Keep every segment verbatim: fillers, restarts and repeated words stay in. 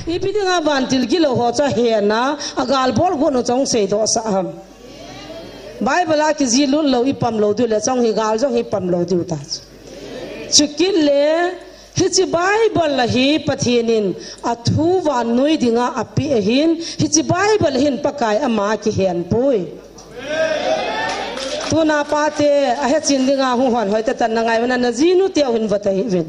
Ipi dinga vantil gilou ho chu ahena, agal bol got u chu hung seidoh sah ham. Bible a kijih lut lou, ipam lou diu le, chu hi gal jong hi pam lou diu ta chu. Chukit le, hiche Bible a hi Pathen in athu vannoi dinga apeh ahin, hiche Bible a hin Pakai ama kihen poi. Tuna pate, ahechen dinga hung hon hoi tatan na ngai vana, na jinu teu hin vata hih uvin.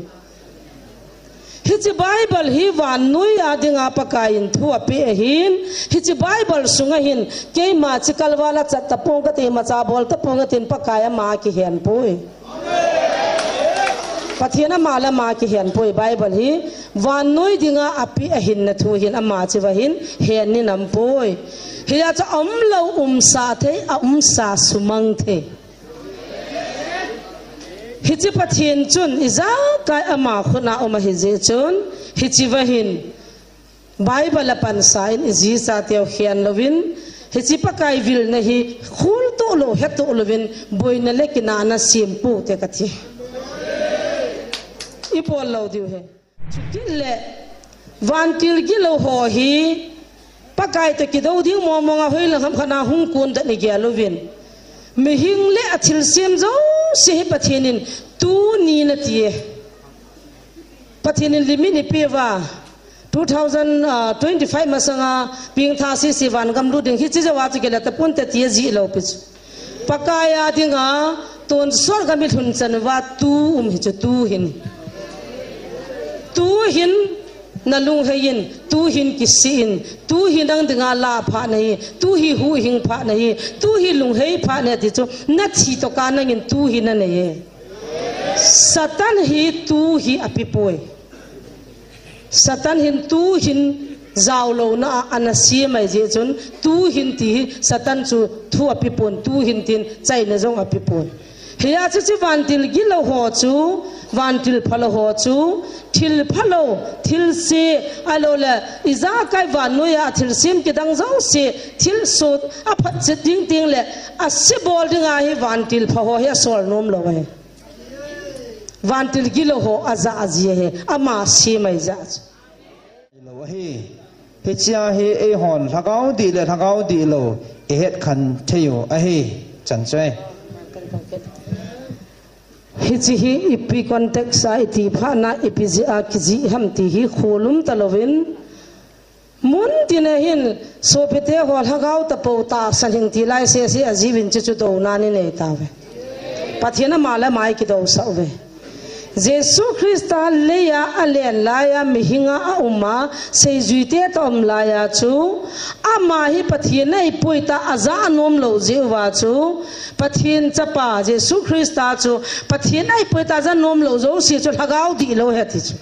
Hiche Bible hi vannoi a dinga Pakai in thu apeh ahin, hiche Bible sunga hin, keima chikal vala chat tapong kate, imacha bol tapong katin Pakai ama kihen poi. Pathen ama le ama kihen poi, Bible hi vannoi dinga apeh ahinna thu hin ama chiva hin hen ni nam poi. Hia chu aum lou umsa thei, aumsa sumang thei. Hiche Pathen chun ijakai ama khut a um ahi jeh chun, hiche va hin Bible a pansa in iji chateu khen louvin, hiche Pakai vilna hi khol toh lou, he toh louvin, boina le kinahna sem pou te kati. Ibol lou diu ahi. Chukit le, vantil gilou ho hi, Pakai toh kidou ding mong mong a hoilang ham khat a hung kon dan igel uvin. Mihing le athilsem jouse hi Pathen in tuni nati e. Pathen in limit eipeh uva, two thousand twenty-five masanga pengtha sese vangam lut ding, hiche jou a chu gel tapon te ti ajih lou pi chu. Pakai a dinga tonsot gam ilhun chan uva tu um hi chu, tu hin. Tu hin nalunghei in, tu hin kisih in, tu hi nang dinga la pha nahi, tu hi huhhing pha nahi, tu hi lunghei pha nahi ti chu, nathi toh ka nangin tu hi nanei e. Satan hi tu hi ape poi. Satan hin tu hin jaolouna a ana sem ahi jeh chun, tu hin ti hi Satan chu thu ape pon, tu hin tin chaina jong ape pon. Hia chu hiche vantil gilou ho chu, vantil phalou ho chu, thil phalou, thilse, ahilou le, ijakai vannoi a thilsem kidang jouse, thilsoh, aphatchet ding ding le, ase bol dinga hi vantil pha ho hi asol nom lou ahi. Vantil gilou ho ajah aji ahi, ama sem ahi jeh chu. Lou ahi. Hichea hi eihon lhagao dih le lhagao dih lou ihet khen thei u ahi. Chan chu e. Hiche hi ipi context a iti phat na, ipi jeh a kijih ham ti hi kholum talouvin, mun tin a hin sopite ho lhagao tapou tahsan hing ti lai sese ajiuvin, chuchu douna nei tauve. Pathen ama le ama kidousah uve. Jesu Christa leiya alen laiya mihinga aum a, seijuite toh aum laiya chu, ama hi Pathen ahipoi tia aja nom lou jeh uva chu, Pathen chapa Jesu Christa chu Pathen ahipoi tia aja nom lou jouse chu lhagao dih lou ahi ti chu.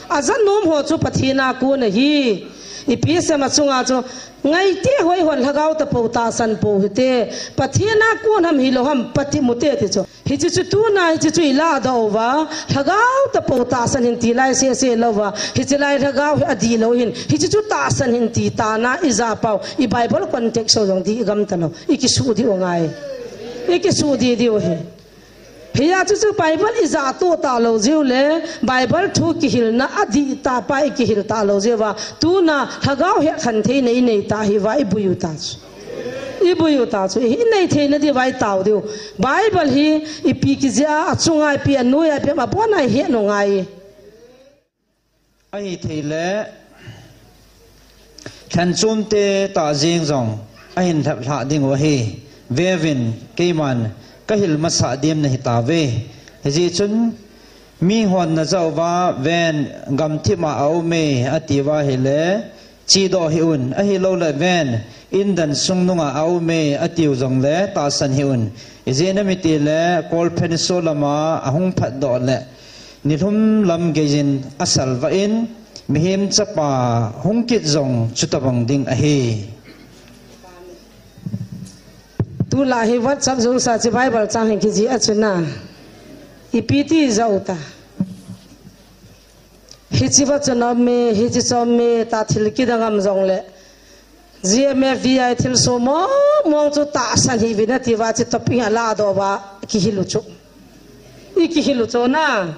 Aja nom ho chu Pathen a kon ahi. Ipi seima chunga chu, ngaite ho eihon lhagao tapou tahsan pou hite, Pathen a kon ham hilou ham pati mute ti chu. Hiche chu tuna hiche chu iladoh uva, lhagao tapou tahsan hing ti lai sese louva, hiche lai lhagao hi adih lou hin, hiche chu tahsan hing ti tana ija pau, i Bible context ho jong dih gam talou, ikisuh dih u ngai. Ikisuh dih diu ahi. Hia chu chu Bible ija toh talou jeh u le, Bible thu kihilna adih tah pa ikihil talou jeh uva, tuna lhagao hetkhel theina inei ta hiuva ibui u ta chu. Ibui u ta chu, inei theina diuva itao diu. Bible hi ipi kijia, achunga ipi, anoiya ipi, abona ihet u ngai. Ahithei le, lhenchomte tah jeng jong ahin lhep lhah ding u ahi. Veuvin, keiman kahil masat diam nahi tauve. Hijeh chun, mihon najah uva, ven, gamthip a aume, atiuva ahile, chedoh hih un, ahilouleh ven, indan sung nunga aume, atiu jongle, tahsan hih un. Ijeh inem itile, kolphen solam a ahung phatdoh le, nilhum lam geiyin asalvah in, mihem chapa hung kit jong chutobang ding ahi. Tulai hi WhatsApp jungsa chu Bible chang hi kijih a chu na. Ipi ti jao ta. Hiche va chu na me, hiche chu me, tia thil kidang um jongle. G M F D I thilsoh mong mong chu tahsan hih uvin atiuva chu topic a ladoh uva kihil u chu. Ikihil u chu na.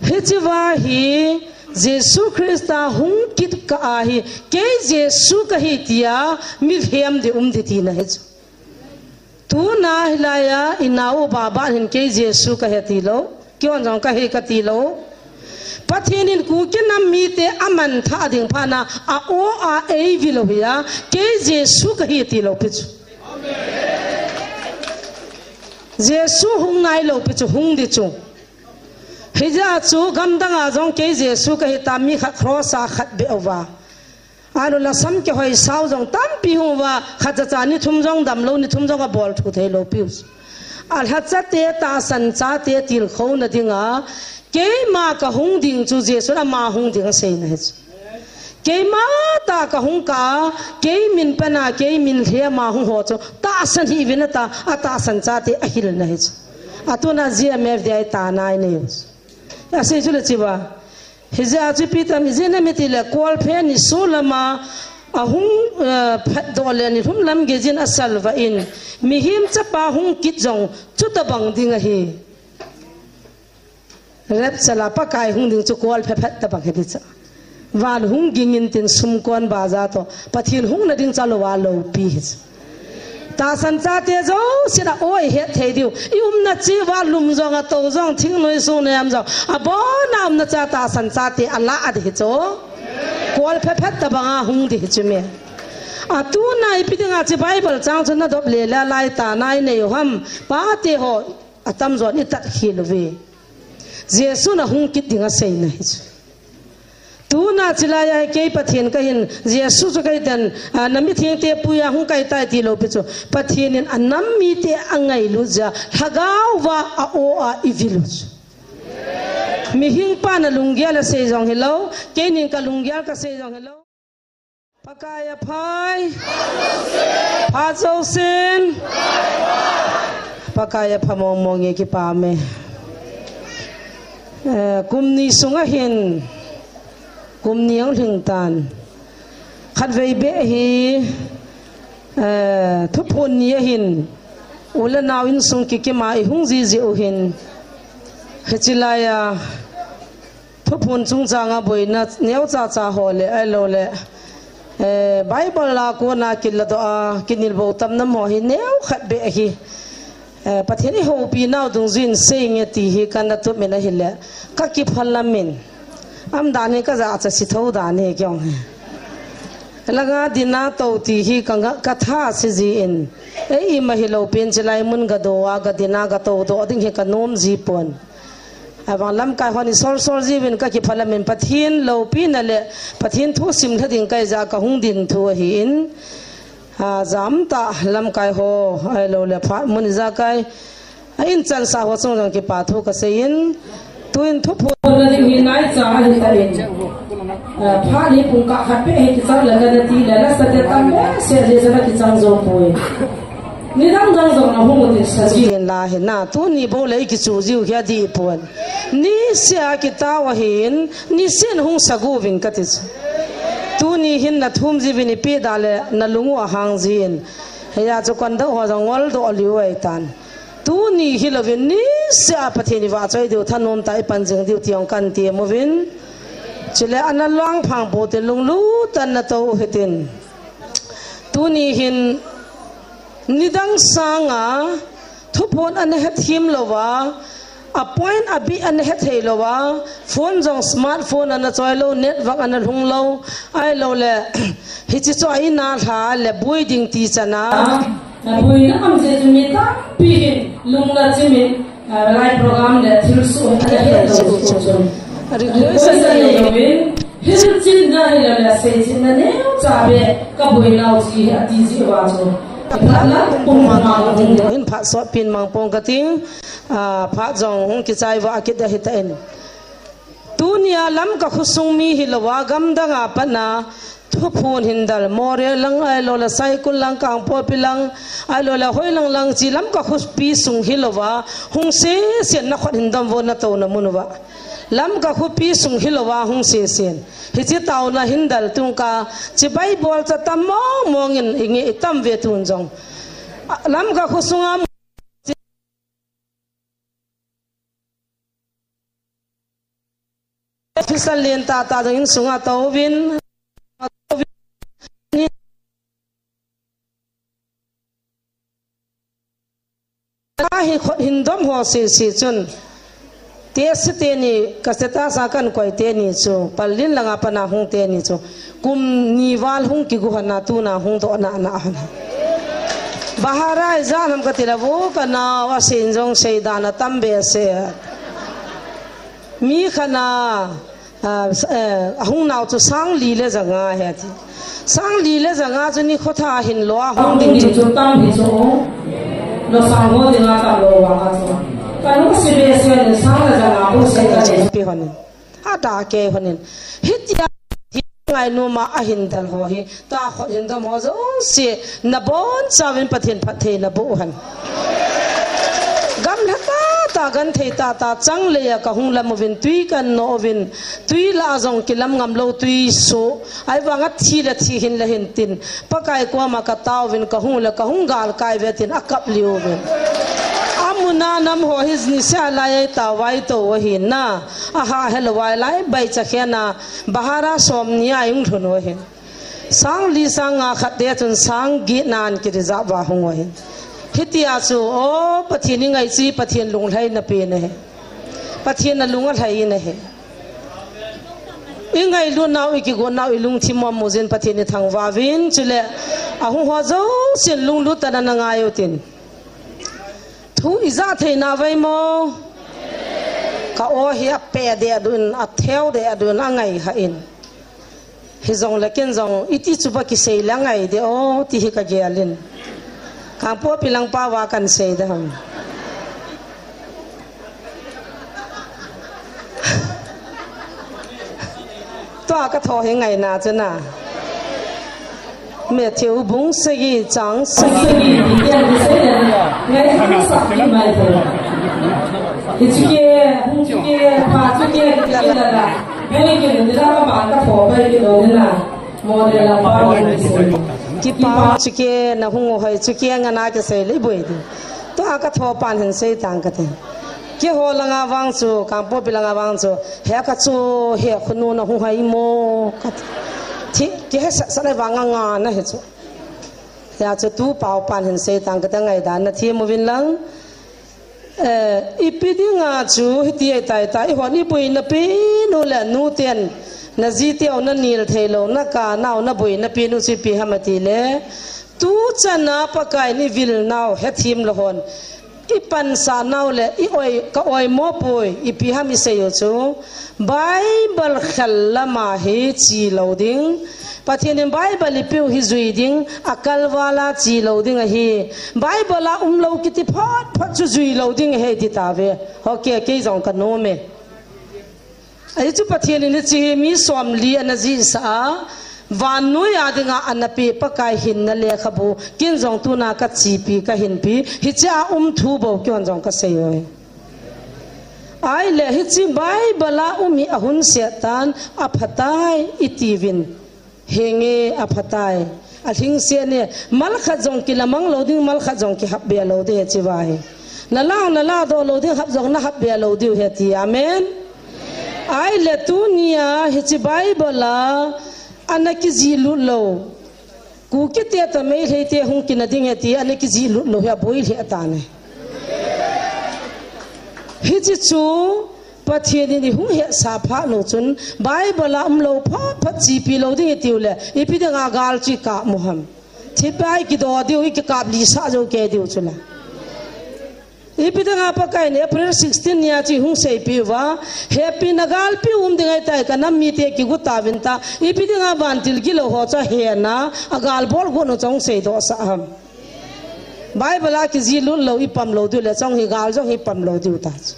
Hichea hi Jesu Christa hung kit kah a hi, kei Jesu kahi tia, mi lhem ding um ding tina ahi chu. Tuna hilaiya, inau upa hin kei Jesu kahi tilou, kihon jong kahi katilou. Pathen in Kuki nam mite amanthah ding phat na, a-o a eivil u hi a, kei Jesu kahi tilou pi chu. Jesu hung nailou pi chu, hung ding chu. Hijeh a chu gamdang a jong kei Jesu kahi ta mi khat cross a khat beh uva. Ahilou le sam kihoi sao jong tampi hung uva, khat cha cha ni thum jong damlou, ni thum jong abol thu theilou piu. Alhacha te, tahsan chate tilkhouna dinga, keima kahung ding chu Jesu in ama hung ding aseina ahi chu. Keima tah kahung kah a, kei min pan a, kei min lhem a hung ho chu, tahsan hih uvin ati a, atahsan chate ahilna ahi chu. Atuna G M F D I tana inei u chu. Asei chu le chi uva. Hijeh a chu ipi tam, ijeh inem itile, Kualphe nisolam a, ahung, eh, phatdoh le ni lhum lam geijin asal vah in, mihem chapa hung kit jong chutabang ding ahi. Rapture a Pakai hung ding chu Kualphe phat tabang ahi ding chu. Van hung ging intin sumkon baja toh, Pathen hung na ding chu alou a loupi ahi chu. Tahsan chate jousen a-o ihet thei diu. I umna cheh uva lum jong, atou jong, thingnoi sung neiam jong, abon a umna cheh a tahsan chate alah ding ahi chu. Kualphe phat tabang a hung ding ahi chu me. Atuna ipi dinga chu Bible chang chu nadop le le lai tana inei u ham. Pate ho atamjon itat khel uve. Jesu in ahung kit ding aseina ahi chu. Tuna chilai a hi kei Pathen kahin, Jesu chu kahi ten, a, na mithengte puiya hung kai tai tilou pi chu. Pathen in anam mite angailut jeh a, lhagao va a-o a eivil u chu. Mihem pan alunggel asei jong hilou, keinin kalunggel kasei jong hilou. Pakai apha. Phat jousen. Pakai apha mong mong e, kipah e. Eh, kum ni sunga hin, kum ni ahung lhing tan. Khatvei beh hi, eh, Thuphon ni ahin, u le nao insung kikim a ihung jiji u hin, hiche laiya, Thuphon chungchang a boina neocha cha ho le, ahilou le, eh, Bible a kona kiladoh a, kinelbou tam nam ho hi neokhat beh hi, eh, Pathen ihoupi nau dungjuiyin seinge ti hi kana tup in ahile, kakiphalam in. Aum dan hi kajachat se thou dan hi keiho hi. Langa dinga tou ti hi ka nga, katha se jin. Ei, ima hilou pen chilai mun gadou a, gadin a, gatou doh ding hi kanom ji pon. Ahivang lamkai hon isol sol jiuvin kakiphalam in Pathen loupina le Pathen thusim lha ding kaija kahung din thu ahin. A, jamtah lamkai ho, ahilou le phat mun ijakai. A, inchansah ho chung jong kipa thu kaseiyin. Tuin Thuphon na ding hi naicha ahitan. A, phat hi pungkah khat beh hi kichang le kana ti le, lasa te tam behseh jeh chun akichang jou poi. Nidang dang jong nahung u tin sa ji. Ken la hi na, tuni bou le ikichu jiu hi adih pon. Niseh a kitao ahin, niseh in hung sa uvin kati chu. Tuni hin nathum jiuvin ipi da le nalung u ahang jin. Hia chu kondoh ho jong ngol doh liu ahitan. Tuni hilouvin niseh a Pathen ivahchoi diu thanom tah a ipan jing diu ti jong kan ti uvin. Chule ana langphang pou te lunglut tah in natou u hitin. Tuni hin nidang sanga Thuphon ana hethem louva, a point abih ana hethei louva, phone jong smartphone ana choi lou, network ana lhung lou, ahilou le, hiche chu a ina lha le boi ding ti chan a. A boina um jeh chun mi tampi hin lungna chimin, a, live program le thilsoh ana het lou chu chun. Request ana nei uvin, hilchetna hilou le seichetna neocha beh ka boinau chu ati jiuva chu. Phat la pung ma ka hung. Hin phat sot pin mang pong kating, a, phat jong hung kichai va kit ahitan. Tunia Lamka khosung mi hilouva, gamdang a pat na, Thuphon hin dal, Moreh lang, ahilou le Saikul lang, Kangpokpi lang, ahilou le hoilang lang chi Lamka khopi sung hilouva, hung sesen nakhut hin dom vo natouna mun uva. Lamka khopi sung hilouva, hung sesen. Hiche taona hin dal tung ka, chibai bol cha tam mong mong in, inge itam ve tun jong. A, Lamka khosunga Salen tata jong insunga touvin. Ahi khut hin dom ho sisi chun. Tesi teni, kaseta sa kan koi teni chu. Palin langa pana hung teni chu. Kum ni val hung kigu hana tuna hung doh na na hana. Bahara ija nam katila vo kana wa sin jong seidana tambe se. Mi khana. Ah, s-, eh, ahung nau chu sang li le janga he ti. Sang li le janga chu ni khotha hin lo a hung ding chu tam hi chu. Lo sang ho dinga tam lo wa chu. Ka nu si be se le sang le janga bu se ka le. Pi honin. Ata ke honin. Hitia hi ngai nu ma ahin dal ho hi. Ta khut hin dom ho jouse, nabonchauvin Pathen phattheina boh hen. Gamla tata, genthei tata, chang leiya kahung lam uvin, tui kan no uvin, tui lah a jong kilam ngam lou, tui so. Ahivanga thi le thi hin le hin tin. Pakai koma katauvin, kahung le kahung galkai ve tin, akap liu vin. Amuna nam ho hi ni se lai ai ta vai to ahi na. Aha helou vai lai bai cha khena. Bahara som ni a hung lhun u ahin. Sang li sang nga khat te chun sang get nan ki reserve va hung u ahin. Hitia chu, o, Pathen i ngai chi, Pathen lunglhaina pen ahi. Pathen a lung alhai in ahi. I ngailut nau, i kigot nau, i lungthim mong mong jin Pathen i thangvah uvin, chule ahung ho jousen lunglut tah a na ngai utin. Thu ija thei na vai mo. Ka o hi ape deh dun, atheu deh dun, angai ha in. Hijongle ken jong, iti chu ba kisei le angai deh o, ti hi ka gel in. Kangpokpi lang pa va kan sei deh ham. Tua ka tho hi ngaina chu na. Matthew bung sagi chang sagi. Sagi, ngai ha sa ki mai the. Ichike, hung chike, pa chike, ki la la. Boi ki ni la ba ka tho bai ki lo ni na. Mo de la pa ni se. Kipa chike na hung hoi chike nga na ke sei le boi di. Tua ka tho pan hin sei tang kate. Keiho langa vang chu, Kangpokpi langa vang chu, he ka chu, he khunu na hung hai mo, ka thi, kihesah sah le vang anga na he chu. Hia chu tu pau pan hin sei tang kate, ngaidan na thim uvin lang. Eh, ipi dinga chu, hiti ai tai tai, ihon i boina pen u le nu ten, na ji teu na nil thei lou, na ka nau na boina pen u chu ipi ham ati le, tu chan a Pakai in i vil nau, he thim lou hon. I pansah nau le, i oi, ka oimo poi, ipi ham i sei u chu. Bible khel lama hi chi lou ding. Pathen in Bible i piu hi jui ding, a kalvala chi lou ding ahi. Bible a um lou kiti phot phot chu jui lou ding ahi ti ta ve. Hoke, kei jong ka nom e. Ahi chu Pathen in hiche hi mi somli ana jihsah a, vannoi a dinga ana pe Pakai hinna lekhabu, ken jong tuna ka chepi, ka hinpi, hiche a um thu bou keihon jong ka sei uve. Ahile hiche Bible a um hi ahun set tan, aphatai i tiuvin. Henge aphatai. Alhingset ne, mal khat jong kilamang lou ding, mal khat jong kihap be lou ding, hiche va hi. Na la, na la doh lou ding, hap jong na hap be lou diu ahi ti. Amen. Ahile tunia, hiche Bible a, ana kijih lut lou. Kuki te toh Meitei te hung kina ding ahi ti, ana kijih lut lou hi aboi lheh tan ahi. Hiche chu, Pathen in i hung hetsah phat u chun, Bible a um lou phot phot chepi lou ding i tiu le, ipi dinga gal chu i kap mu ham. Thipai kido diu, i kikap lisah jou kei diu chu le. Ipi dinga Pakai in April sixteen nia chu i hung seipi uva, hepi na galpi um ding ahi tai ka nam mite kigu tauvin ta, ipi dinga vantil gilou ho chu ahe na, a gal bol got u chu hung seidoh sah ham. Bible a kijih lut lou i pam lou diu le, chu hi gal jong hi pam lou diu ta chu.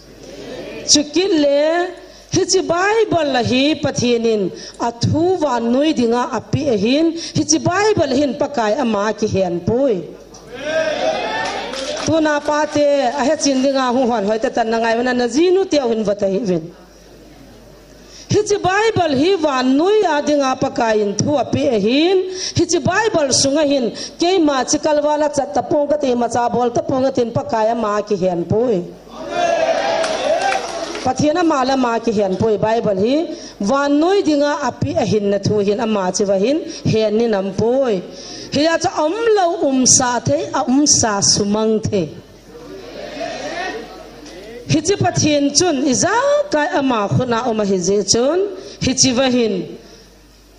Chukit le, hiche Bible a hi Pathen in athu vannoi dinga ape ahin, hiche Bible hin Pakai ama kihen poi. Tuna pate, ahe chin dinga hung hon hoitah tan na ngai uvin, na jinu teu hin vot ahi uvin. Hiche Bible hi vannoi a dinga Pakai in thu ape ahin, hiche Bible sunga hin, keima chi kalvala chat tapong kate, imacha bol tapong katin Pakai ama kihen poi. Pathen ama le ama kihen poi, Bible hi vannoi dinga apeh ahinna thu hin ama chiva hin hen ni nam poi. Hia chu aumlou umsa thei, aumsa sumang thei. Hiche Pathen chun ijakai ama khut a um ahi jeh chun, hichiva hin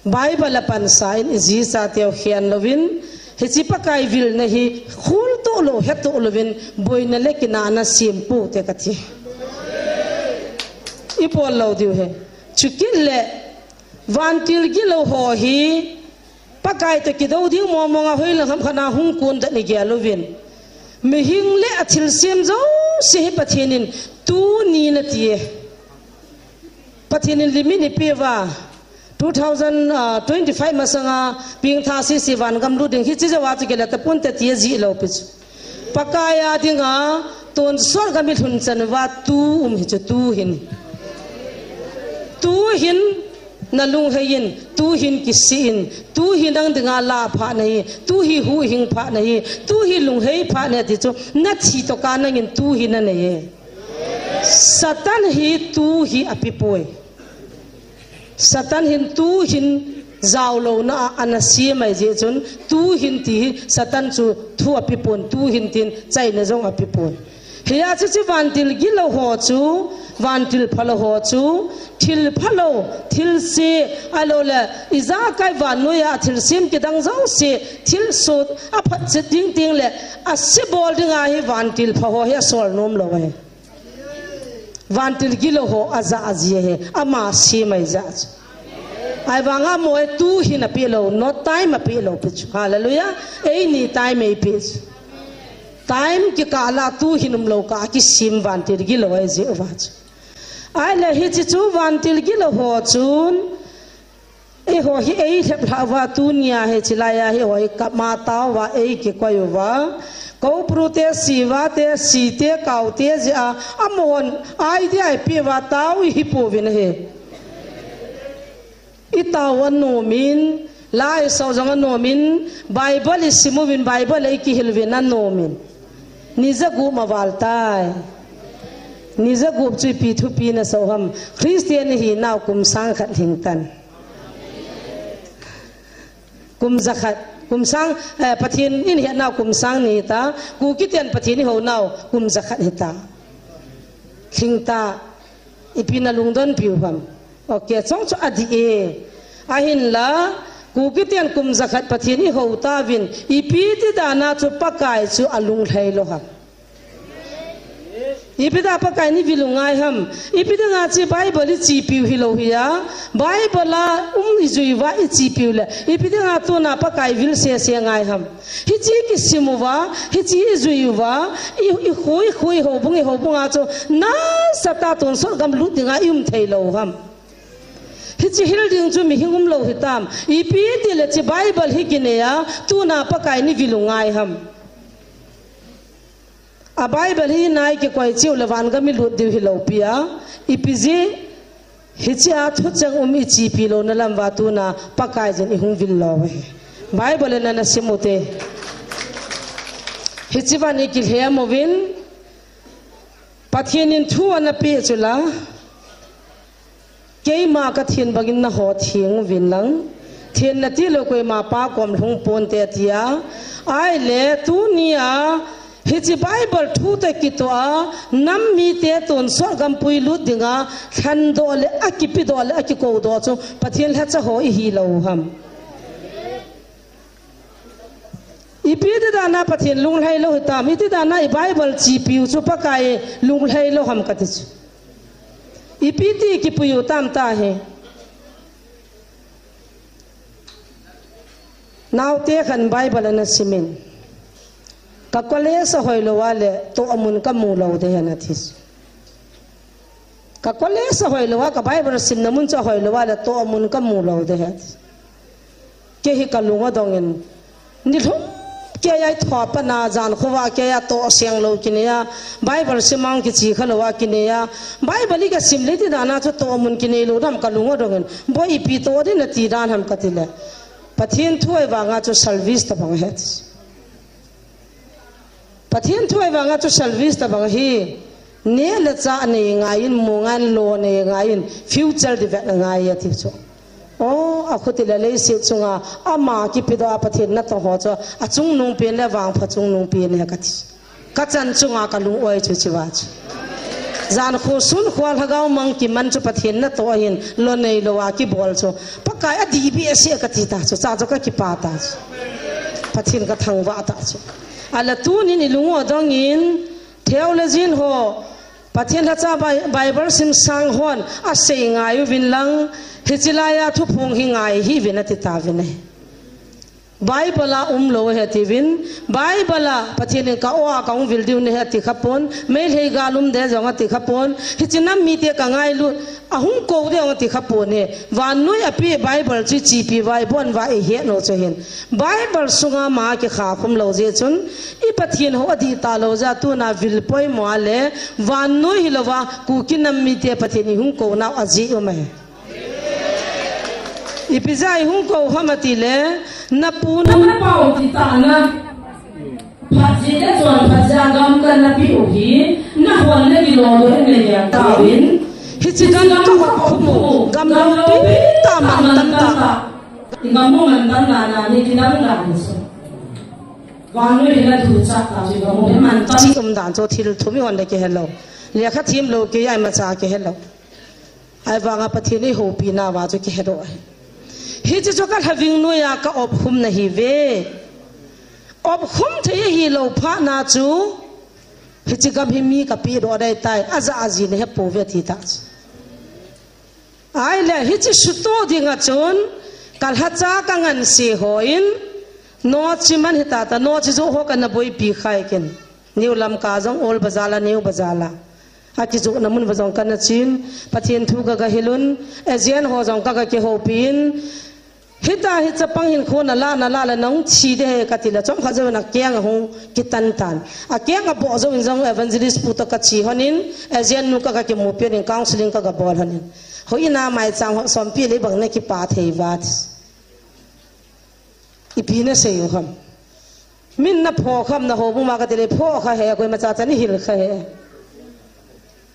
Bible a pansa in iji chate u khen louvin, hiche Pakai vilna hi khol toh lou, he toh louvin, boina le kinahna sem pou te kati. I pol lou diu he. Chukit le, vantil gilou ho hi, Pakai toh kidou ding mong mong a hoilang ham khat a hung kon dan i gel uvin. Mihing le athilsem jouse hi Pathen in tuni nati e. Pathen in limit eipeh uva, two thousand twenty-five masanga pengtha sese vangam lut ding, hiche jou a chu kila tapon te ti ajih lou pi chu. Pakai a dinga tonsot gam i lhun chan uva tu um hi chu, tu hin. Tu hin na lunghei in, tu hin kisih in, tu hi nang dinga la pha nahi, tu hi huhhing pha nahi, tu hi lunghei pha nahi ti chu, na thi toh ka nangin tu hi na nei e. Satan hi tu hi ape poi. Satan hin tu hin jaolouna a ana sem ahi jeh chun, tu hin ti hi Satan chu thu ape pon, tu hin tin chaina jong ape pon. Hia chu chu vantil gilou ho chu, vantil phalou ho chu, thil phalou, thil se, ahilou le, ijakai vannoi a thilsem kidang jouse, thilsoh, aphatchet ding ding le, ase bol dinga hi vantil pha ho hi asol nom lou ahi. Vantil gilou ho aja aji ahi, ama sem ahi jeh chu. Ahivanga mo e tu hin ape lou, no time ape lou pi chu. Hallelujah. Eini time eipeh chu. Time kikah la tu hin umlou kah a kisem vantil gilou ahi jeh uva chu. Ahile hiche chu vantil gilou ho chun, eiho hi eilhep lhah uva tunia hiche laiya hi eiho hi kap ma tao uva eikikoi uva. Koupru te, siva te, si te, kau te jeh a, amahon idea eipeh uva tao ihi pouvin ahi. I tao anom in, la isao jong anom in, Bible isim uvin, Bible eikihil uvin anom in. Ni jagup ma val tai. Ni jagup chu ipi thupi nasao ham. Christian ihinau kum sang khat lhing tan. Kum jakhat, kum sang, eh, Pathen in ihetnau kum sang ni ta, Kuki ten Pathen ihounau kum jakhat hita. Lhing ta, ipi nalungdon piu ham. Ok, chong chu adih e. Ahinla, Kuki ten kum jakhat Pathen ihou tauvin, ipi ti dana chu Pakai chu alunglhai lou ham. Ipi dia Pakai in ivil u ngai ham. Ipi dinga chu Bible ichepiu hilou hia. Bible a um ijui uva ichepiu le. Ipi dinga tuna Pakai vil sese ngai ham. Hiche kisim uva, hiche ijui uva, i, ikhu, ikhu, ihoubung, ihoubung a chu nasatah a tonsot gam lut dinga ium thei lou ham. Hiche hil ding chu mihing umlou hitam. Ipi tile hiche Bible hi kinei a, tuna Pakai in ivil u ngai ham. A Bible hi nai kikoi cheh u le vangam ilut diu hilou pi a. Ipi jeh, hiche a thucheng um ichepi louna lam uva tuna Pakai jin ihung vil lou uve. Bible in ana sim u te. Hiche vang ikilhem uvin, Pathen in thu ana peh chu la. Keima kathen bangin naho theng uvin lang. Thenna tilou koima pa kom lhung ponte tia. Ahile tunia, hiche Bible thu toh kitoh a, nam mite tonsot gam puilut dinga, lhandoh le, akipedoh le, akikoudoh chu, Pathen lhacha ho ihilou ham. Ipi ti dana Pathen lunglhai lou hitam, iti dana i Bible chepiu chu Pakai lunglhai lou ham kati chu. Ipi ti kipui u tam tahi. Naote khat in Bible ana simin. Ka college ahoi lou a le toh amun kamu lou ding ahi ati chu. Ka college ahoi lou a, ka Bible simna mun chu ahoi lou a le toh amun kamu lou ding ahi. Kei hi kalung adongin. Nilhum keiya ithoa pat na jan khova keiya toh seng lou kinei a. Bible sim ang kiche kha lou a kinei a. Bible hi kasim le iti dana chu toh amun kinei lou dam kalung adongin. Boi ipi toh ding nati dan ham kati le. Pathen thu ahi vanga chu service tabang ahi. Pathen thu ahi vanga chu service tabang ahi. Neh le chah nei ngaiyin, mu ngaiyin, lo nei ngaiyin, future develop ngai ati chu. O, akhuti le leiset chunga ama kipedoh a Pathen natoh ho chu, achungnung pen le vangpha chungnung pen ahi kati. Kachan chunga kalung oi chu hichea chu. Jan kho sun kho lhagao mang kiman chu Pathen natoh ahin, lo nei lou a kibol chu. Pakai adih behseh kati ta chu, cha chu kakipah ta chu. Pathen kathangvah ta chu. Ahile tunin ilung u adongin, theologian ho, Pathen lhacha Bi-, Bible sim sang hon asei ngai uvin lang, hiche laiya thuphong hi ngai hih uvin ati tauvin ahi. Bible a umlou ahi atiuvin, Bible a Pathen in ka-o a kahung vil diu ahi ati khapon, Meitei gal um ding jong ati khapon, hiche nam mite kangailut, ahung kou ding jong ati khapon ahi, vannoi a apeh Bible chu ichepi uva ibon uva ihet u chu ahin. Bible sunga ama kikha khum lou jeh chun, i Pathen hou adih talou jeh a tuna vil poimo a le, vannoi hilouva, Kuki nam mite Pathen in ihung kou nau ajeh um ahi. Ipi jeh a ihung kou ham ati le, napu na napau kitahna, phatji le chonphat jeh a gamkanna napeh u hi, nahon nagilou lou hin nagel tauvin. Hiche gam ka khum u, gam loupi tah, mantam tah. Gam u mantam dan a ni kidang dan chu. Vannoi hi naducha ta chu gam u hi mantam. Chi um dan chu thil thum ihon le kihelou. Lekha thiem lou kei a imacha kihelou. Ahivanga Pathen in eihoupi nauva chu kihedoh ahi. Hiche chu kalhaving noiya ka-op khum nahiuve. Op khum thei ahilou phat na chu, hiche gam hi mi kapedoh ding ahitai, ajah ajeh nahepouve ati ta chu. Ahile, hiche sutoh dinga chun, kalhacha kanganse hon, noche man hitata, noche joh ho kana boipi khai ken. New Lamka jong, Old Bazar la, New Bazar la. Akijohna mun uva jong kana chen, Pathen thu kagahil un, agent ho jong kaga kihoupin, hita hi chapang hinkho nala, nala le nahung thi ding ahi kati le, chomkhat jouvin akeng ahung kitan tan. Akeng aboh jouvin jong evangelist pu toh kache lhonin, agent nu kaga kimupi lhonin, counseling kaga bol lhonin. Houin a maicham ho sompi le bang nakipah thei uva ti. Ipi nasei u ham. Min naphoh kham na houbung ma kati le phoh kha he, koima cha cha neihil kha he.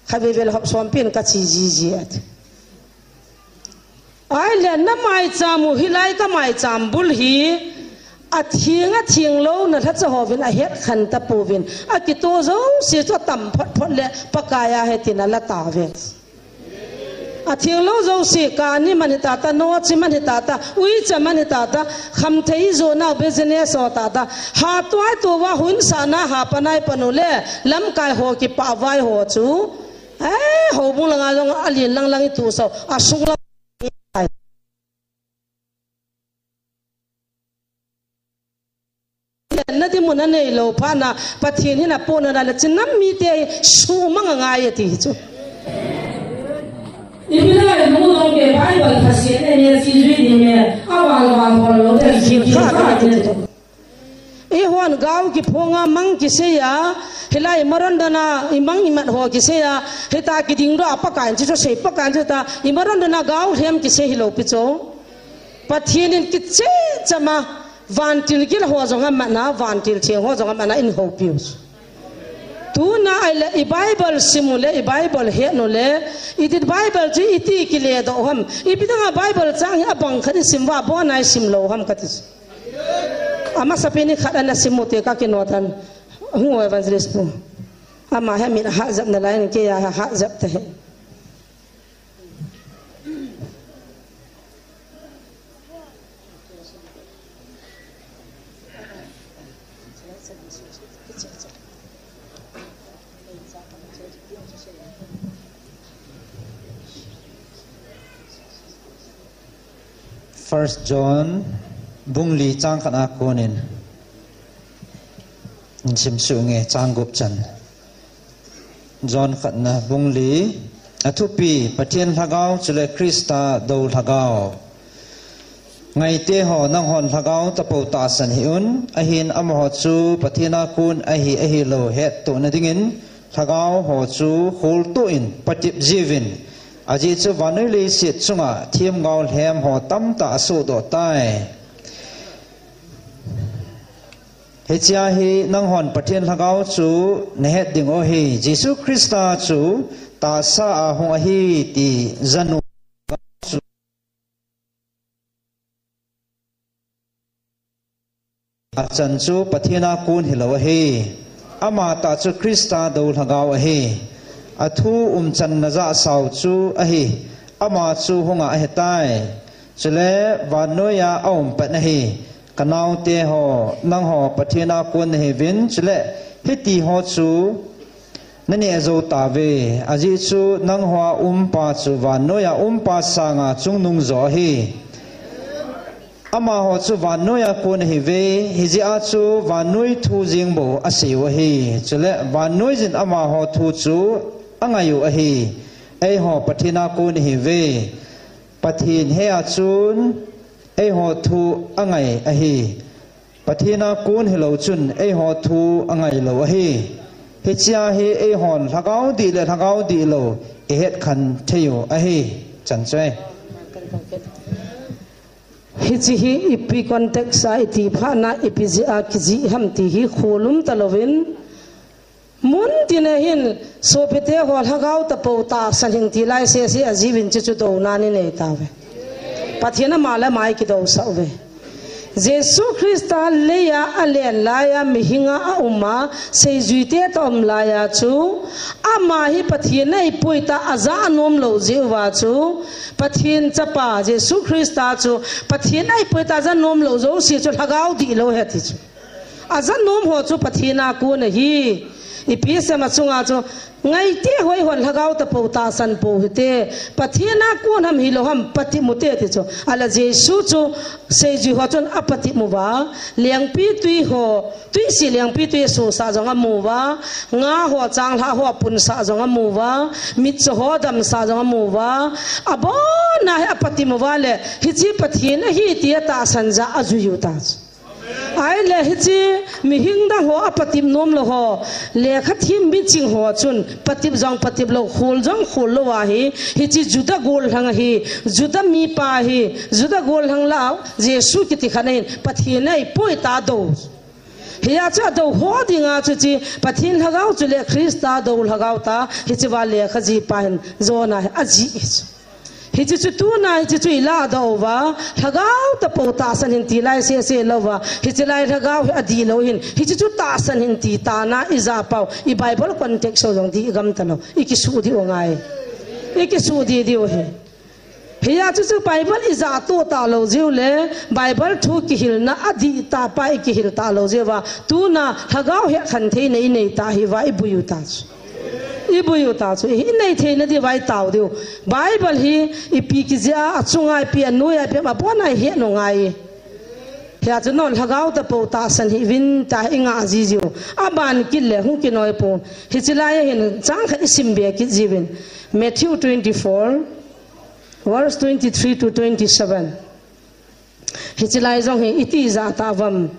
Khatvei vel hop sompi in kache jiji ati. Ahile namaicham u hilai kamaicham bul hi, atheng atheng lou nalhacha hovin ahet khen tapouvin. Akitoh jouse chu atam phot phot le Pakai ahi tin ala tauve. Atheng lou jouse, kani man hitata, noche man hitata, uicha man hitata, khamthei ijoh nau business ho tata, hatah a tou uva hun sahna hapan a ipan u le, lamkai ho kipah vai ho chu, eh, houbung langa jong alen lang lang itoh sah u, asung lang na dimun aneilou phat na, Pathen hin apohna le, hiche nam mite hi sumang angai ati chu. Ipi lai nu dong ke Bible phasia ne ne chi jui ni me, aval aval hol lou te, khin kha te. Eihon gao kiphonga mang kiseiya, hilai Maron dana imang imat ho kiseiya, hita kiding doh a Pakai in chu sei, Pakai in chu ta, i Maron dana gao lhem kisei hilou pi chu. Pathen in kicheh chama, vantil gil ho jong amatna, vantil theng ho jong amatna in houpiu. Tuna ahile i Bible sim u le, i Bible het u le, iti Bible chu iti kiledoh u ham. Ipi dinga Bible chang hi abang khat isim uva, abon a isim lou ham kati. Amasapen in khat ana sim u te kakinoh tan. Hung o evangelist pu. Ama hi amit ahahjep nalai in keiya ahahjep tahih. First John bung li chang khat a konin. Sim suh nge chang gup chan. John khatna bung li, athupi, Pathen lhagao chule Christa dou lhagao. Ngaite ho, nanghon lhagao tapou tahsan hih un, ahin amaho chu Pathen a kon ahi ahilou hettohna dingin, lhagao ho chu kholtoh in patep jiuvin, ajeh chu vannoi leiset chunga themgao lhem ho tamtah asohdoh tai. Hichea hi nanghon Pathen Lhagao chu nahet ding u ahi. Jesu Christa chu tahsa a hung ahi ti janu achan chu Pathen a kon hilou ahi. Amatah chu Christa dou Lhagao ahi. Athu umchanna jahsau chu ahi. Ama chu hung a ahitai. Chule vannoiya aum pan ahi. Kanaoteho, nangho Pathen a kon nahiuvin, chule hitiho chu naneh jou tauve. Ajeh chu nangho a umpa chu vannoiya umpa sanga chungnung jo ahi. Amaho chu vannoiya kon ahiuve, hijeh a chu vannoi thu jeng bou asei u ahi. Chule vannoiyin amaho thu chu angai u ahi. Eiho Pathen a kon ahiuve. Pathen heia chun eiho thu angai ahi. Pathen a kon hilou chun eiho thu angai lou ahi. Hichea hi eihon lhagao dih le lhagao dihlou ihet khen thei u ahi. Chan chu ahi. Hiche hi ipi context a iti phat na ipi jeh a kijih ham ti hi kholum talouvin, mun tina hin sopite ho lhagao tapou tahsan hih in ti lai sese ajiuvin, chuchu douna inei tauve. Pathen ama le ama ikidousah uve. Jesu Christa leiya alen laiya mihinga auma seijuite toh aum laiya chu ama hi Pathen ahipoi tia aja anom lou jeh uva chu Pathen chapa Jesu Christa chu Pathen ahipoi tia aja nom lou jouse chu lhagao dihlou ahi ti chu. Aja nom ho chu Pathen a kon ahi. Ipi seima chunga chu ngaite ho eihon lhagao tapou tahsan pou hite. Pathen a kon ham hilou ham patep ute ti chu. Ahile Jesu chu seijui ho chun apatep uva. Lengpitwi ho, twise lengpitwi asosah jong amu uva. Nga ho changlhah ho apunsah jong amu uva. Mitcho ho adamsah jong amu uva. Abona hi apatep uva le hiche Pathen ahi tia tahsan ja ajui u ta chu. Ahile hiche mihing dang ho apatep nom lou ho, lekha them miching ho chun patep jong patep lou, khol jong khol lou ahi, hiche Juda gollhang ahi, Juda mipa ahi, Juda gollhang lah a Jesu kiti khat ahin, Pathen ahipoi tia adou. Hia chu adou ho dinga chu hiche Pathen lhagao chule Christa dou lhagao tia, hiche va lekha jihpa hin jona hi ajih hi chu. Hiche chu tuna hiche chu iladoh uva, lhagao tapou tahsan hih in ti lai sese louva, hiche lai lhagao hi adihlou hin, hiche chu tahsan hih in ti tana ijah pau, i Bible context ho jong dih gam talou, ikisuh diu ngai. Ikisuh dih diu ahi. Hia chu chu Bible ijah toh talou jeh u le, Bible thu kihilna adih tah pa ikihil talou jeh uva, tuna lhagao hekhen theina inei ta hiuva ibui u ta chu. Ibui u ta chu, inei theina diuva itao diu. Bible hi ipi kijia, achunga ipi, anoiya ipi, abona ihet u ngai. Hia chu non lhagao tapou tahsan hih uvin tia inga jijiu. Aban kit le hung kinoi pou. Hiche laiya hin chang khat isim be kit jiuvin. Matthew twenty-four, verse twenty-three to twenty-seven. Hiche lai jong hi iti jat a vam.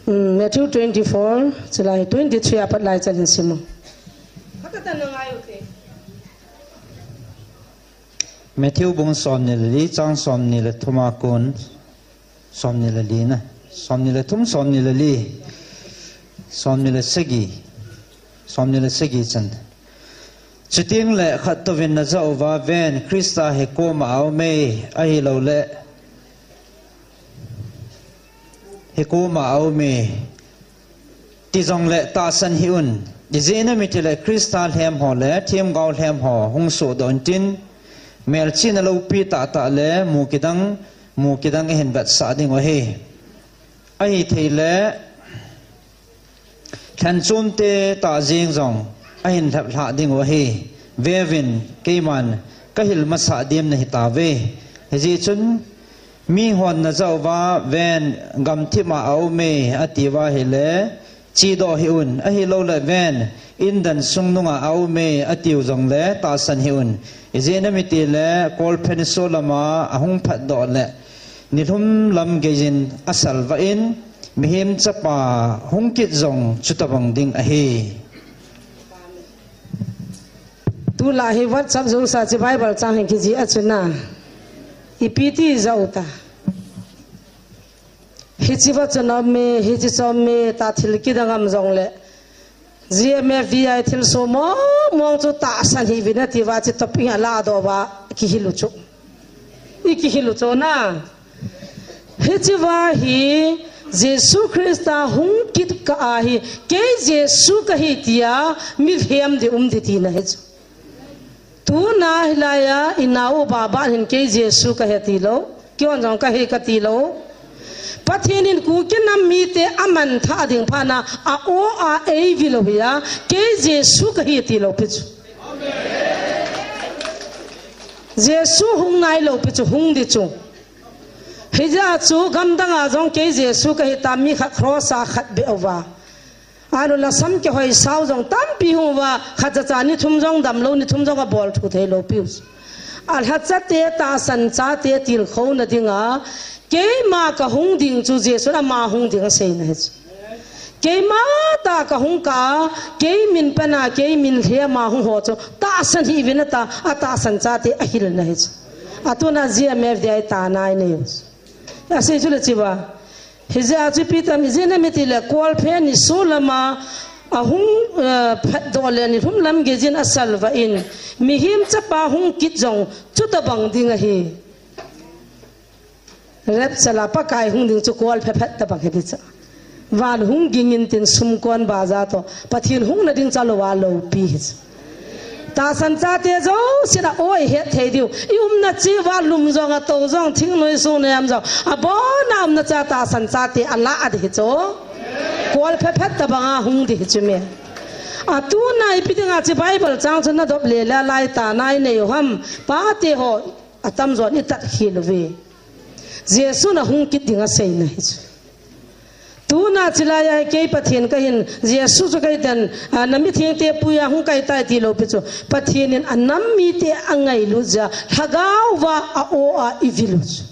Hmm, Matthew twenty-four, chulai twenty-three apat lai chan hin simu. Hakatan na ngai u te. Matthew bung somni le li, chang somni le thum a kon, somni le li na. Somni le thum, somni le li. Somni le sagi. Somni le sagi chan. Chuteng le khat touvin najah uva ven, Christa hi koma aume, ahilouleh hi koma aume, ti jongle tahsan hih un. Ijeh inem itile Christa lhem ho le themgao lhem ho hung sohdoh intin, melchihna loupi tahtah le mu kidang, mu kidang ahin vetsah diu ahi. Ahithei le, lhenchomte tah jeng jong ahin lheplhah diu ahi. Veuvin, keiman kahil masah dem nahitauve. Hijeh chun, mihon najah uva ven, gamthip a aume, atiuva ahile, chedoh hih un. Ahilouleh ven, indan sung nunga aume, atiu jongle tahsan hih un. Ijeh inem itile, kolphen soh lama ahung phatdoh le, nilhum lam geiyin asalvah in, Mihem Chapa hung kit jong chutobang ding ahi. Tulai hi WhatsApp jong sa chu Bible chang hin kijih a chu na. Ipi ti jao ta. Hichi va chu nam me, hichi chom me, ta thil kidang am jong le. G M F D I thil so mong mong chu tahsan hih uvin ati uva, chi topic a la doh uva, kihil u chu. I kihil u chu na. Hichi va hi, Jesu Christa hung kit kah a hi, kei Jesu kahi tia, mi lhem ding um ding tina hi chu. Tuna hilai a, i nao u Baba hin kei Jesu kahi ti lou. Kei hon jong kahi kati lou. Pathen in Kuki nam mite aman thah ding phat na, a o a ei vil u hi a, kei Jesu kahi ti lou pi chu. Jesu hung nai lou pi chu, hung ding chu. Hijeh a chu gamdang a jong kei Jesu kahi ta mi khat cross a khat beh uva. Ahilou le sam kihoi sao jong tampi hung uva, khat cha cha ni thum jong damlou, ni thum jong abol thu thei lou piu. Alhacha te tahsan chate tilkhouna dinga, keima kahung ding chu Jesu in ama hung ding aseina hi chu. Keima tah kahung kah a, kei min pan a, kei min lhem a hung ho chu, tahsan hih uvin ata, atahsan chate ahilna hi chu. Atuna G M F D I tana i nei u chu. Asei chu le chi uva. Hijeh a chu ipi tam, ijeh inem itile, Kualphe ni so lama, ahung, eh, phatdoh le ni lhum lam geiyin asal vah in, mihem chapa hung kit jong, chutabang ding ahi. Rapture a Pakai hung ding chu Kualphe phat tabang hi ding chu. Van hung ging intin sumkon baja toh, Pathen hung na ding chu alou a loupi hi chu. Tahsan chate jouse in a o i het thei diu. I umna cheh uva lum jong, ato jong, thingnoi sung nei am jong, abon a umna cheh a tahsan chate ala a ding hi chu. Kualphe phat tabang a hung ding hi chu me. Atuna ipi dinga chi Bible chang chu na dop le le lai tana i nei u ham. Pate ho atamjon i tat khel uve. Jesu in ahung kit ding aseina hi chu. Tuna chilai a hi kei Pathen kahin, Jesu chu kahi tan, a, na mithengte puia hung kai tai ti lou pi chu. Pathen in anam mite angailut jeh a, lhagao va a o a i vil u chu.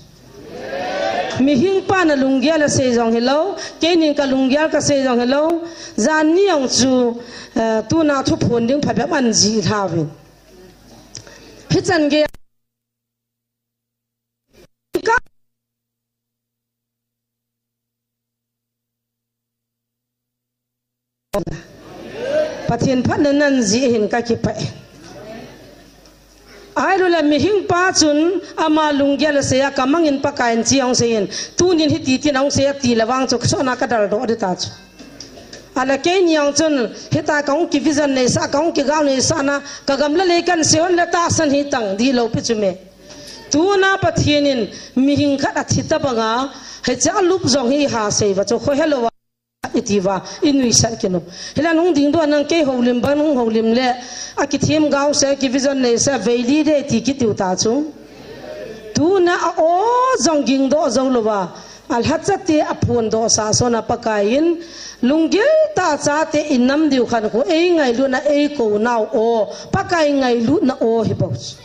Mihem pan alunggel asei jong hilou, keinin kalunggel kasei jong hilou, jan ni jong chu, eh, tuna thuphon ding phabep ahin jih lha uvin. Hichan gei Pathen phatna nan jih hin kakipah e. Ahilou le mihem pa chun ama lunggel asei a, kamangin Pakaiyin chi ahung seiyin, tunin hiti tin ahung sei ati le vang chu kasotna kadaldoh ding ta chu. Ahile keini jong chun, hitia kahung kivision neisah, kahung kigao neisah na, kagam le lei kahin sei hon le tahsan hitang ding lou pi chu me. Tuna Pathen in mihem khat athi tabang a, hiche a lup jong hi iha sei uva chu, kho helou a, iti uva, i nuisat kit u. Hilai a hung ding dua nang kei houlim bang hung houlim le, akithem gao se, kivision nei se, vei li de ti kiti u ta chu. Tuna a o jong ging doh jou lou va, alhacha te aphondoh sa sona Pakaiyin, lunggel tah chate i nam diu khan khu ei ngailutna ei kou nau o, Pakai ngailutna o hi bou chu.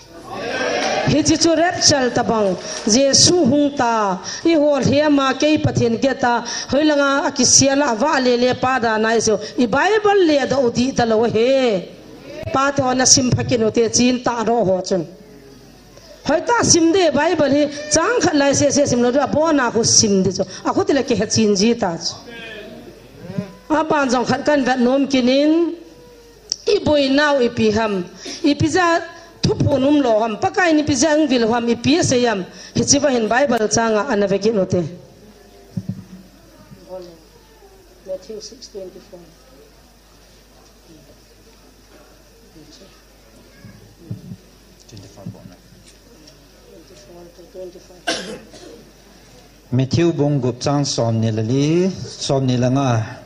Hiche chu rapture tabang, Jesu hung ta, i hol hiam a kei Pathen kiti a, hoilanga akisial a, avah lele pa dan a i seiu, i Bible le doh u dih talou ahi. Pate ho na sim pha kit u te chin ta ro ho chun. Hoitah sim ding Bible hi, chang khat lai seh seh sim lou ding, abon a khu sim ding chu. Akhu tile kihe chin ji ta chu. Aban jong khat kahin vet nom kit in, i boinau ipi ham, ipi jeh a thuphon um lou ham, Pakaiyin ipi jeh a ahung vil u ham, ipi asei ham, hiche va hin Bible chang a ana ve kit u te. Matthew six twenty-four. Matthew bung gup chang somni le li, somni le nga.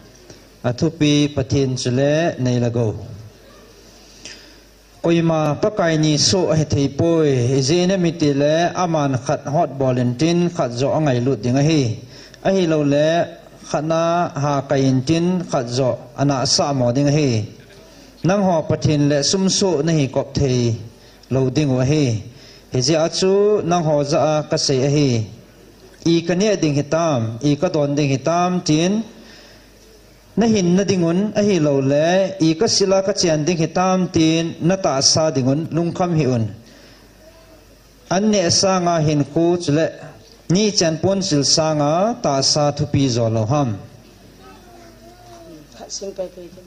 Athupi Pathen chule nei le gou. Koima Pakai ni soh ahi thei poi, ijeh inem itile aman khat hotbol intin khat joh angailut ding ahi. Ahilouleh khat na ha kai intin khat joh ana sah mo ding ahi. Nangho Pathen le sum soh nahi kop thei lou ding u ahi. Hijeh a chu nangho jah a kasei ahi. I kaneh ding hitam, i kadon ding hitam tin, nahin na ding un ahilouleh, i kasil a kachen ding hitam tin, natahsa ding un lungkham hih un. An neh sanga hinkho chule Ni chan ponsil sanga tahsa thupi jo lou ham. Khat sing pai pai te.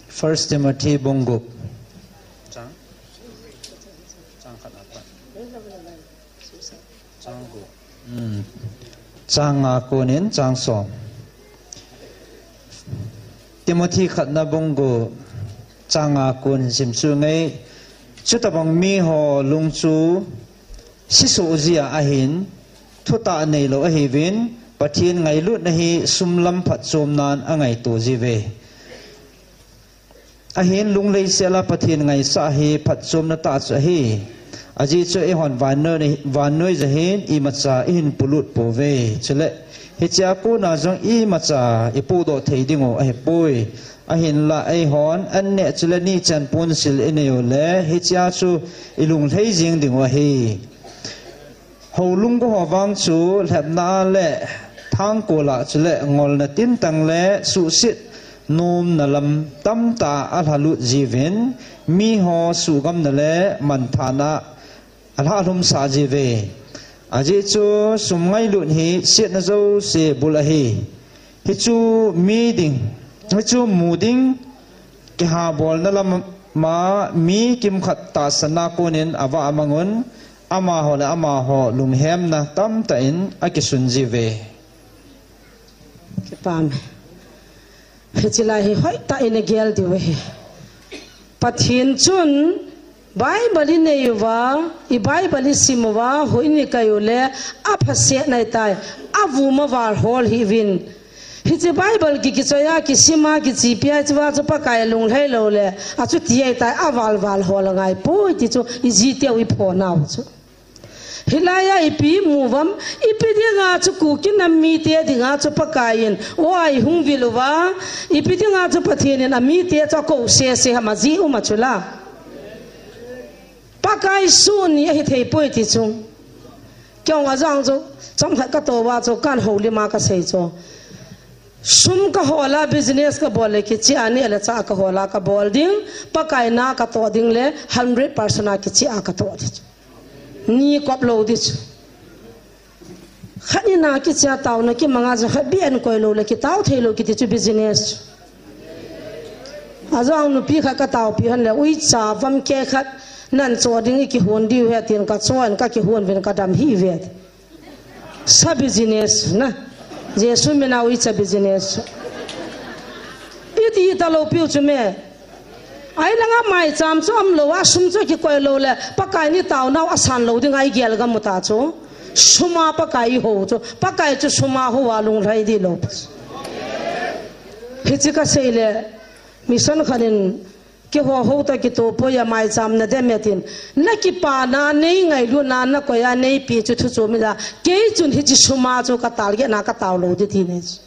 First Timothy bung gup. Chang? Chang khat apat. Chang gup. Hmm. Chang nga konin chang som. Timothy khatna bung gup. Chang nga kon sim chu ngai. Chutabang miho lung chu sisoh jia ahin, thutah neilou ahiuvin, Pathen ngailutna hi sum lam phatchomnan angaito jiuve. Ahin lunglhaisel a Pathen ngaisah hi phatchomna tah chu ahi. Ajeh chu eihon vannoi, vannoi jeh hin imacha ihin polut pouve. Chule, hichea kona jong imacha ipodoh thei diu ahipoi. Ahinlah eihon, an neh chule ni chan ponsil inei uleh, hichea chu ilunglhai jeng diu ahi. Houlung ho vang chu lhepna le thangkol a chule ngolna tintang le suhset nomna lam tamtah a alhalut jiuvin, miho suhgamna le manthahna alhalhumsah jiuve. Ajeh chu sum ngailut hi sietna jouse bul ahi. Hichu mi ding, hichu mu ding, kihabolna lama mi kimkhat tahsanna konin avah amangun, amaho le amaho lunghemna tamtah in akisun jiuve. Kipah e. Hiche lai hi hoitah in igel diu ahi. Pathen chun Bible inei uva, i Bible isim uva, houin ikai uleh, aphasetna ahitai, avum aval hol hih uvin. Hiche Bible ki, kichoiya, kisima, kichepia, hichea chu Pakai lunglhai lou leh, achuti ahitai, aval val hol angaipoi ti chu, ijiteu iphonau chu. Hilaiya ipi imu uvam, ipi dinga chu Kuki nam mite dinga chu Pakaiyin, o ahung vil uva, ipi dinga chu Pathenin amite chu akou sese ham ajeh um a chu la. Pakai soh ni ahithei poi ti chu. Kei jong ajang chu, chomkhat katou uva chu, kahin houlim a kasei chu. Sum kahol a business kabol le kicheh a neh le chah kahol a kabol ding, Pakai na katoh ding le hundred percent a kicheh a katoh ding chu. Ni kop lou ding chu. Khat in a kicheh a taona kimanga jong khat beh in koi lou le kitao thei lou kiti chu business chu. Ajong nupi khat kataopi hon le uicha vam keh khat nan cho ding ikihon diu ahi tin kacho in kakihon uvin kadam hih uve. Sa business na. Jesu mina uicha business. Iti talou piu chu me. Ahi langa maicham chu umlou a, sum chu kikoi lou le, Pakai ni taonau asan lou ding ahi gel gam u ta chu. Sum a Pakai ihou chu, Pakai chu sum a hou a lunglhai ding lou. Hiche kasei le, mission khat in, keiho hou ta kitoh poi a maicham nadem e tin. Nakipana, nei ngailutna, nakoi a, neipi chu thu chom in la, kei chun hiche sum a chu ka target na katao lou ding ti nei chu.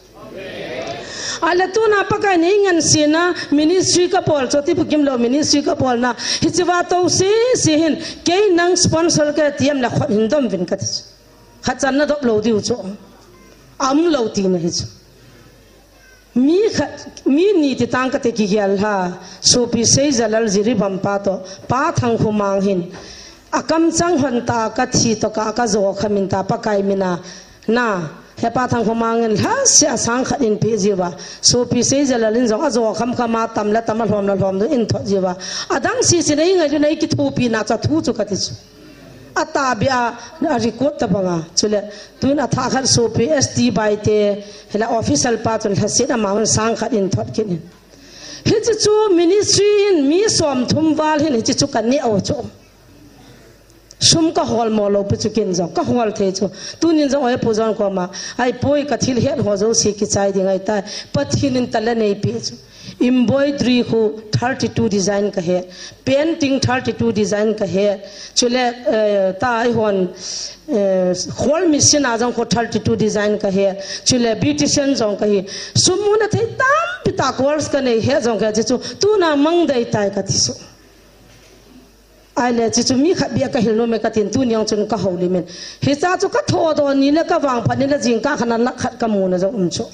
Ahile tuna Pakai in eingansena ministry kabol chu, Tipu Kimlou ministry kabolna, hichea tou sese hin, kei nang sponsor kahi ti em le khut hin dom uvin kati chu. Khat chan nadop lou diu chu. Aumlou tina hi chu. Mi khat, mi ni ti tang kate kigel ha, Sopi Seijalal Jiribam pa toh, Pa Thangkhomang hin. Akamchang hon ta kathi toh ka, kajo kham in ta Pakai mina. Na, he Pa Thangkhomang in lhase a sang khat in pe jiuva. Sopi Seijalal in jong ajo kham kham a tam le tam alhom le lhom dun in thot jiuva. Adang sese nei ngai ju nei kithopi na cha thu chu kati chu. Atahbeh a, arecord tabanga. Chule, tun athah khat Sopi S T Baite, hila official pa chun lhaset ama hon sang khat in thot kit in. Hiche chu ministry in mi som thum val hin hiche chu kaneh u chu. Sum kahol mo lou pi chu kin jong, kahol thei chu. Tunin jong oi pu jong koma, ahipoi kathil het ho jouse kichai ding ahitai. Pathen in talent eipeh chu. Embroidery khu thirty-two design kahe. Painting thirty-two design kahe. Chule, eh, ta eihon, eh, khol machine a jong khu thirty-two design kahe. Chule beautician jong kahi. Sum muna thei tampi tah course kanei he jong kahe chu. Tuna mangdei tai kati chu. Ahile, chuchu mi khat bia ka hil nom e ka tin, tuni jong chun ka houlim in. Hicha chu ka thodoh ni le ka vangphat ni le jingkah khat na lakh khat ka muna jong um chu.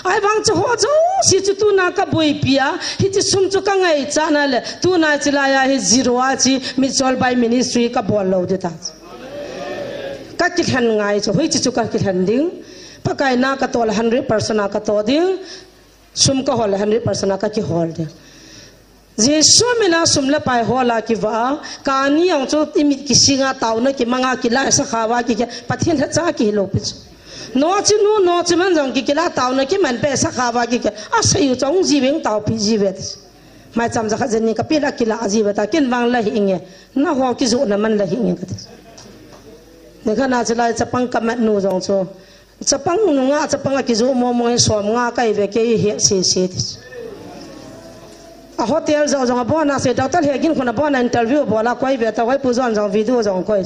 Ahivang chu ho jouse chu tuna ka boipi a, hiche sum chu ka ngaichat na le, tuna chilai a hi zero a chi, Mitchell by Ministry ka bol lou ding ta. Ka kilhen ngai chu, hoiche chu ka kilhen ding. Pakai na ka toh le hundred percent a ka toh ding. Sum ka hol le hundred percent a ka kihol ding. Jesu mina sum le pai hola kivah a, kani jong chu imit kisinga taona kimanga kila sakhaova kikeh, Pathen lhacha kihi lou pi chu. Nochi nu, nochi man jong kikila taona kiman pe sakhaova kikeh, asei u chu hung ji veng taopi ji ve ti. Maicham jakhat jen ni ka pil a kila ji ve ta, ken vang la hi inge, na ho kijoh na man la hi inge ka ti. Nikhat na chilai chapang ka mat nu jong chu. Chapang nunga, chapang a kijoh momo hi som nga ka hi ve kei hi sese ti. A hotel jong jong a bon a se, doctor he gin khun a bon a interview bol a koi ve ta, koi pu jong jong video jong koi.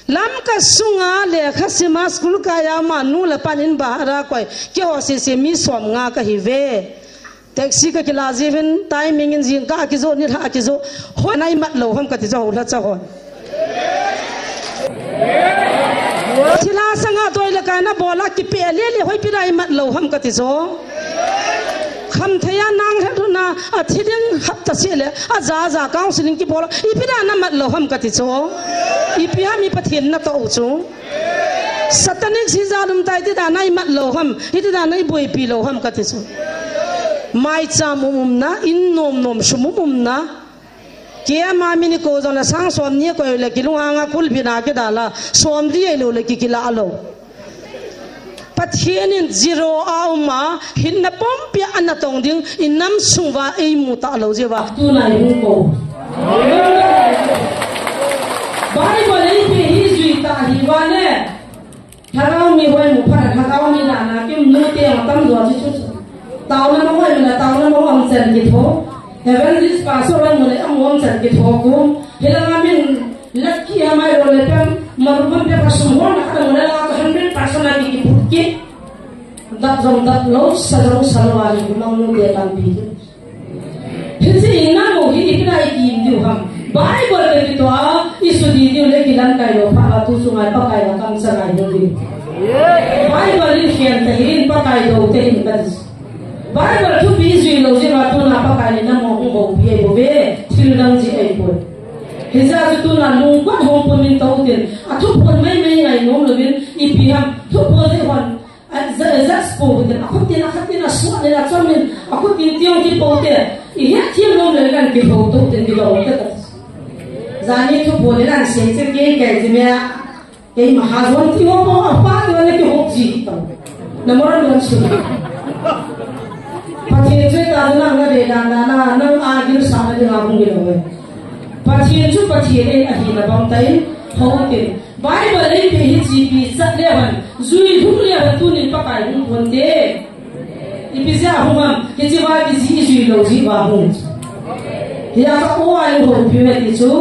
Lamka sunga lekha sima school kai a ma nu le pan in bahar a koi, keiho sese mi som nga ka hi ve. Taxi ka kila jiuvin, timing in jingkah kijoh, nilhah kijoh, hoi na imat lou ham kati chu, hou lhacha hon. Thilha sanga doi le kai na bol a kipe lele, hoi ipi dia imat lou ham kati chu. Khamthei a nang lheh lhun a, athi ding hapta seh le, aja ja counseling kibol a, ipi dia na mat lou ham kati chu. Ipi ham i Pathen na toh u chu. Satanic si jalum tai ti dia na imat lou ham, hiti dia na iboipi lou ham kati chu. Maicham um um na, in nom nom sum um um na. Keima mi ni ko jong le sang som ni koi le kilunghang a kulbin a kidal a, som li ei lou le kikila lou. Pathen in zero a um a, hinna pumpi a ana tong ding, i nam sung uva eimu talou jeh uva. Tuna i hung ko. Bible in ipi hi jui ta hi uva le. Lhagao mi hoi mu phat, lhagao mi dana kim nu te atam jo chu chu. Taona ma hoi mu na, taona ma hoi chan kitho. Evangelist pastor hoi mu le am hoi chan kitho ku. Hilanga min lakhi amai ro le pem, maru pem pe pasum hoi na kada mu le la ka hundred percent a ki ki put ki. Dat jong dat lou, sa jong sa lou a ni mang nu te tampi. Hiche in namo hi ipi dia i kim diu ham. Bible le kitoh a, i sudi diu le kilamkai lou phat a tu sunga Pakai la kamcha ngai diu. Bible in khen te hin Pakai dou te hin kan. Bible thupi jui lou jeh uva tuna Pakai in namo hung boupi ahi bouve, thil dang jeh ahi poi. Hijeh a chu tuna lungkot hung pum in tou tin, athuphon maimai ngai nom louvin, ipi ham, thuphon jeh hon, A, ja, ja, spo, den, a khut tin, a khat tin, a suah nin, a chom nin, a khut tin, tiang kipo te, i het thiam nom le kan kiho to, den, kilo te ta. Jani thuphon le kan sei che, kei, kei, ji me a, kei mahajon ti ho po, a pa ti ho le kiho ji ta. Na moral don su. Pathen chu ta na na de na na na, nang a gil sa na de na hung gil ho. Pathen chu Pathen e, ahi na bang tai, ho tin. Bible in ipi hi chipi chat le hon, jui hung le hon tunin Pakai hung ponte. Ipi jeh a hung ham, hiche va kijih jui lou jeh uva hung. Hia ka o ai ho pi me ti chu,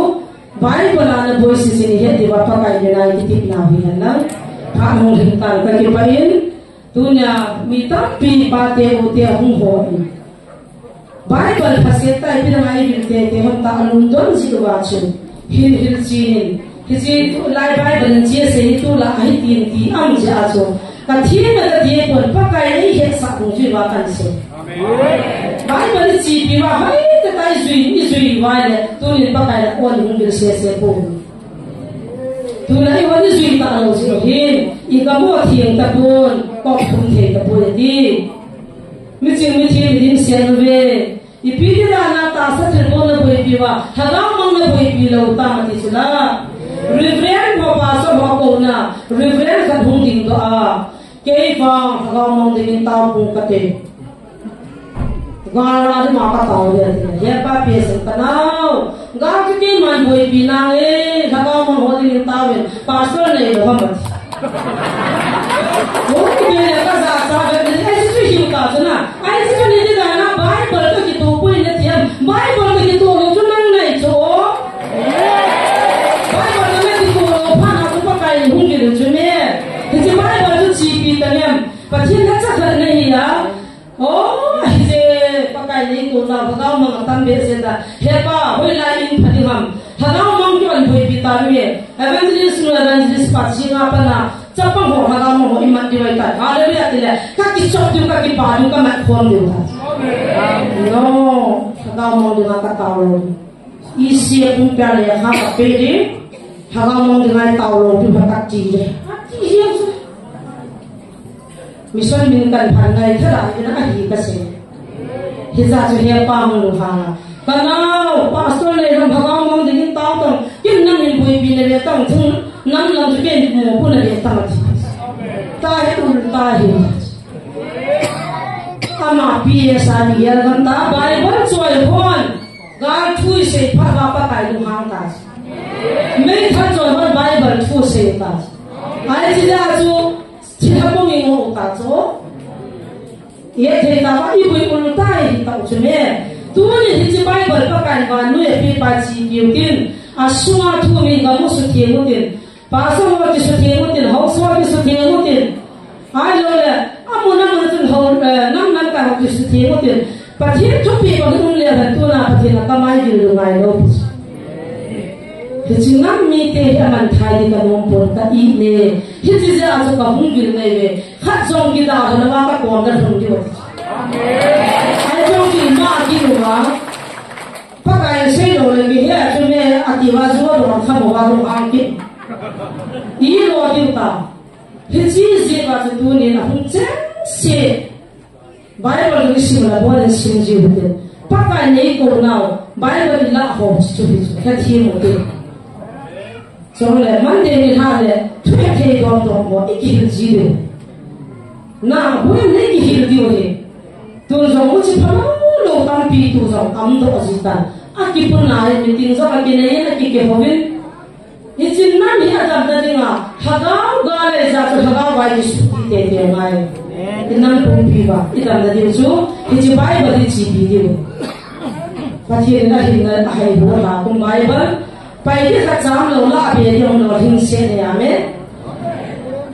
Bible a na boi sisi ni het diuva Pakai mina i kitepna hi hen lang. Phat hung lhing tan ka kipah in, tunia mi tampi pate u te hung ho in. Bible phaset tai, ipi dang a i vil tete hon ta, alungdon jeh uva chu. Hil, hil chinin. Hiche tulai Bible in chia sei hi tulai ahi tin ti am jeh a chu. Ka thina ka ti pon Pakai in ei hetsah ding jeh uva kan sei. Amen. Bible i chipi uva hoi te tai jui, i jui uva le. Tunin Pakai la on hung vil sese pon. Tulai hon i jui ta lou jeh hin. I gam u theng tapon, kop thum thei tapon ti. Miching mithi midim sian ve. Ipi ti dan a tahsa thilbol na boipi uva, lhagao mang na boipi lou tam ati chu la. Reverend ho pastor ho kouna, Reverend khat hung ding doh a. Kei vang lhagao mang dingin tao pung kate. Gal a ding ma ka tao le ati. He pa pi sang ka nao. Gal chu keiman boipi nange, lhagao mang ho dingin tao in. Pastor nei lou ham ati. Hung kile ka ja sa ve ni, ai chu hiu ta chu na. Ai chu ni ti dan a Bible toh kitoh poi na ti ham. Bible toh kitoh lou chu nang nei chu. Bible toh na kitoh lou phat na chu Pakai hung kile chu me. Hiche Bible chu chipi ta nem. Pathen lhacha khat na hi a. Oh, hiche Pakai neitoh na, Pakai mang atam behseh ta. He pa, hoilai in pha ding ham. Lhagao mang keu in boipi tauve. Evangelist nu, evangelist pa, jing a pat a chapang ho, lhagao mang ho iman diu ahitai. Hallelujah tile, kakichop diu, kakipah diu, kamat khom diu tai. No, lhagao mang dinga katao lou. Isi a pumpi a lekha kape ding. Lhagao mang dinga itao lou diu ahi kati le. Ati jeng chu. Mission min kan phan ngai thara ina ahi kasei. Hiche chu hepa hung lunghang a, kanao, pastor nei lam lhagao mang dingin tao tang, ken nangin boipi nave tang, thing nam lam chu ken mo pu nave tang ati. Tahi, ulta hi. Ama P S a ni yar gam ta, Bible choi hon. Gal thu isei phat uva Pakai lunghang ta. Meithal choi hon Bible thu sei ta. Ahi chea chu, thilha pum i ngol ta chu. Ithei tauva, iboi ulta hi tau chu me. Tuni hiche Bible Pakai in vannoi a apepa chepi utin, asunga thu mi gam u sutheng utin, pastor ho kisutheng utin, haosa ho kisutheng utin. Ahilouleh, amun amun a chun ho, eh, nam nam ta ho kisutheng utin. Pathen thupeh bang um leu hen, tuna Pathen a kamai vil lunghang lou. Hiche nam mite hi aman thei ding kanom pon, ka ine. Hiche jeh a chu kahung vil ngai ve. Khat jong kidalha lou a kakon kalhung diu. Ahi jong chu ima kimu a. Pakai in seilou le mi hi a chu me ati uva ju a dong kha mo uva dong hang kit. Ilo diu ta. Hiche jeh a chu tunin ahung chengse. Bible isim le abon in sim jiu hite. Pakai in eikou nau, Bible ilah ho chu hichu, kathem u hite. Chule, Monday ni lha le, thu hethei dom dom ho, ikihil ji diu. Na, hoi in ikihil diu ahi. Tun jong muchi phalou lou tampi tu jong, aum doh ji tan. Akipuna in meeting jong akinei in, akikihou in. Hiche nam hi adamna dinga, lhagao gal a ijat chu lhagao vai kisuhpi teitei ngai. Inam pumpi uva, idamna ding chu, hiche Bible hi chepi diu. Pathen in ahinna ahei bol a, kum Bible, pai ding khat cham lou lah be ding lou hing se ne, amen.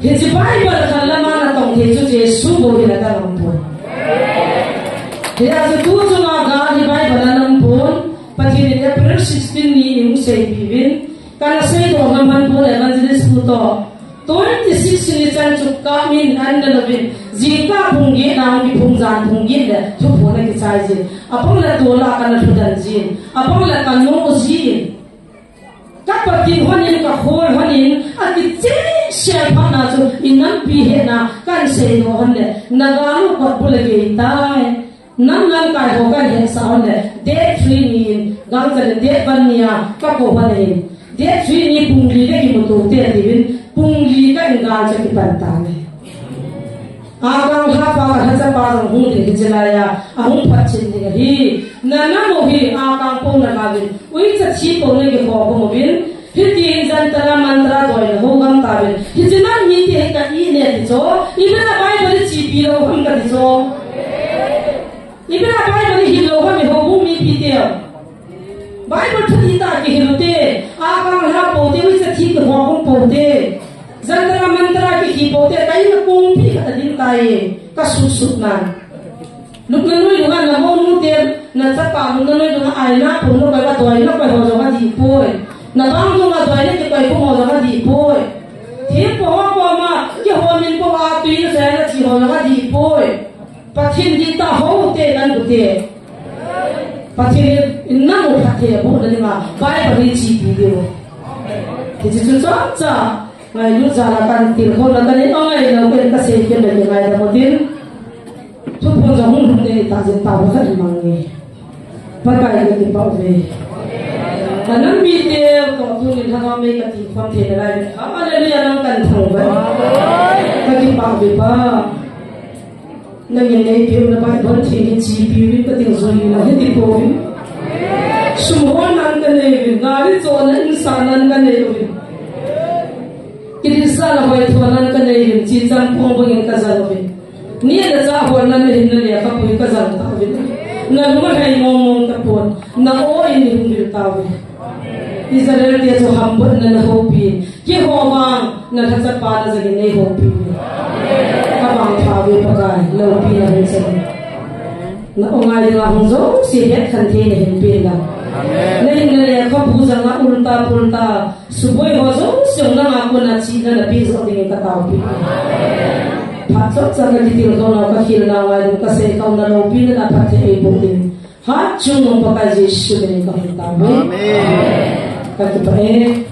Hiche Bible khat lama natong thei chu Jesu bou hin adang aum pon. Hijeh a chu tu chunga gal hi Bible a um pon, Pathen in April sixteen ni in hung seipi uvin, Kana seidoh ngam hon pon evangelist pu toh. Twenty six ni chan chu kamin an na louvin. Jingkah phung get na hung kiphun jan phung get le thuphon akichai jin. Abang le tol a kana lhudan jin. Abang le kano jin. Ka patin hon in kakhol hon in akicheh sel phat na chu inampi hetna kan seidoh hon le. Naga nu kot bul a gei tai. Nam lamkai ho kan hetsah hon le, date three ni in, gangchal in date one ni a, kakou hon ahi. Date three ni pung li kakimuto te atiuvin, pung li ka in gal chu akipan tan ahi. Akang lha pa kalhacha pa jong hung ding hiche lai a, ahung phatchen ding ahi. Nanam u hi, akang pou nalauvin, uicha thi pou nakikhokhum uvin, Hitin jantar a mantar a doina hou gam tauvin. Hiche nam mite hi ka ine ti chu. Ipi a Bible i chepi lou ham kati chu. Ipi a Bible i hil lou ham i houbung mipi teu. Bible thuti tah kihil u te. Akang lha pou te, uicha thi kihou pou te. Jantar a mantar a kikhi pou te. Ka in a kongpi khat a ding tai. Ka sut sut nan. Lupna noi dunga na mounu te, na chapa lupna noi dunga aina pum na koi va doina koi ho jong adih poi. Na bang dunga doina kikoi pum ho jong adih poi. Thempu ho koma, kihou min pum a tui na chai na thi ho jong adih poi. Pathen dihtah ho te nan bu te. Pathen in na mu phat thei a bu na dinga, Bible hi chepi diu. Hiche chu chomcha, ngailut jal a kan tilkhouna kan in, angai lou pen ka sei kit le ngaidam u tin. Thuphon jong hung lhung ding tah jin tao khat mang nge. Pakai kakipah uve. Kanam mite toh tunin lhagao mei kati khom thei nalai. Hallelujah, nang kan thangvah. Kakipah uve Pa. Nangin neipeh u na Bible theng hi chepi uvin kating jui na hiti pouvin. Sum hol nan kanei uvin, gari chona in sa nan kanei uvin. Kidin sa la hoi thon nan kanei uvin, chi cham pong bangin kajal uvin. Ni a na cha hol na na hin na lekha pui ka jang tauve. Na lung a lhai mong mong tapon. Na aw in nei hung vil tauve. Israel te chu hambutna na houpi. Keiho vang na lhacha pa na jagin nei houpi. Ka vang thauve Pakai, loupina hin chan. Na aw ngai dinga hung jouse het khen thei na hin pen lang. Nahin nalekhabu janga ulta pulta suboi ho jouse nanga kona chihna napeh joh dingin kataopi. Phat chomcha kakitilkhouna, kakhelna ngai ding, kaseikhomna loupina na phatthei eiboh ding. Hatchungnung Pakai Jesu minin kahung taove. Kakipah e.